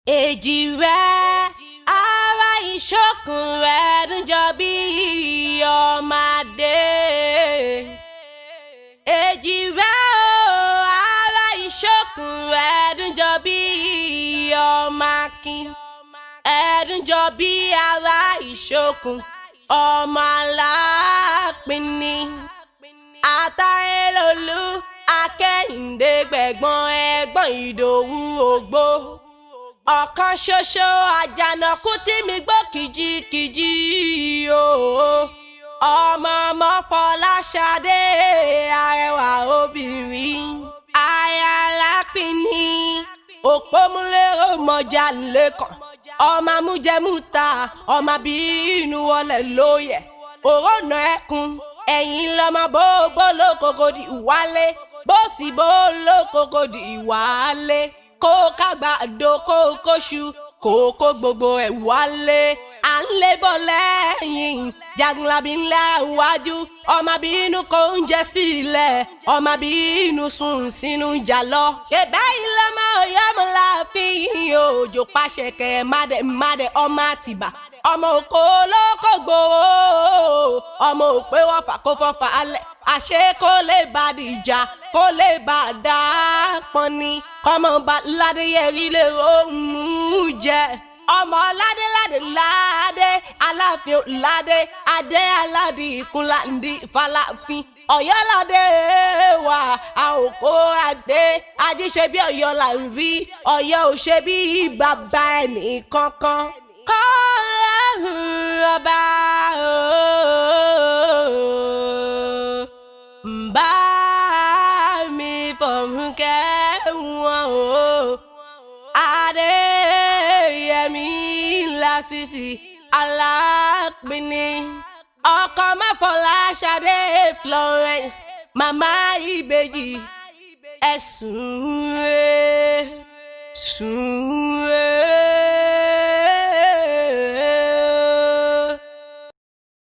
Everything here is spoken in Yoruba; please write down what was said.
Èjì rẹ̀ ara ìṣókun rẹ̀ dúnjọ bí ọmọdé. Èjì rẹ̀ o, ara ìṣókun rẹ̀ dúnjọ bí ọmọ akin. Ẹ̀dúnjọ bí ara ìṣókun ọmọ alápínní. Àtàrélólú Akẹ́hìndé gbẹ̀gbọ́n ẹ̀gbọ́n Ìdòwú Ògbó. Ọ̀kan ṣoṣo àjànàkú tí mi gbó kìjikìji o. Ọmọ ọmọ Fọláṣadé arẹwà obìnrin. Aya Lápínní òpómúlérò mọ̀jà lẹ́kàn. Ọmọ amújẹmúta ọmọ bínú wọlé lóye. Òrónà ẹkùn ẹ̀yìn lọ́mọ bó bó lókòkò di wálé. Bó sì bó lókòkò di wálé. Kó kágbàdo kó kóṣù kó kó gbogbo ẹ̀ wálé. À ń lé bọ̀ lẹ́yìn Jagunlabi ńlá iwájú. Ọmọ bínú kó ń jẹ sílẹ̀ ọmọ bínú sùn sínú ìjà lọ. Ṣé báyìí lọ́mọ ọ̀yọ́mọ láàfin òjò pàṣẹ kẹ mádẹ mádẹ ọmọ àtìbà ọmọ òkò olóko gbòó ọmọ òpè wọ́fà kó fọ́fà alẹ̀ àṣé kó lè bá dìjà kó lè bá dà pọ́n ni kọ́mọ bá ládéyẹrí lè rómù jẹ ọmọ ládé ládé ládé aláàfin ládé adé aládé ìkúnláńdí falàfin ọ̀yọ́ládé wà àòkó adé ajíṣe bí ọ̀yọ́ là ń rí ọ̀yọ́ ò ṣe bí bàbá ẹnì kankan. Kọ́lọ́hún ọba ooo bá mi fọ̀hún kẹ́wọ̀n o. Adéyẹmí Lásìsì Alápínní ọkọ Mọ́fọláṣadé Florence màmá ìbejì ẹ̀sùn rẹ̀ sùn.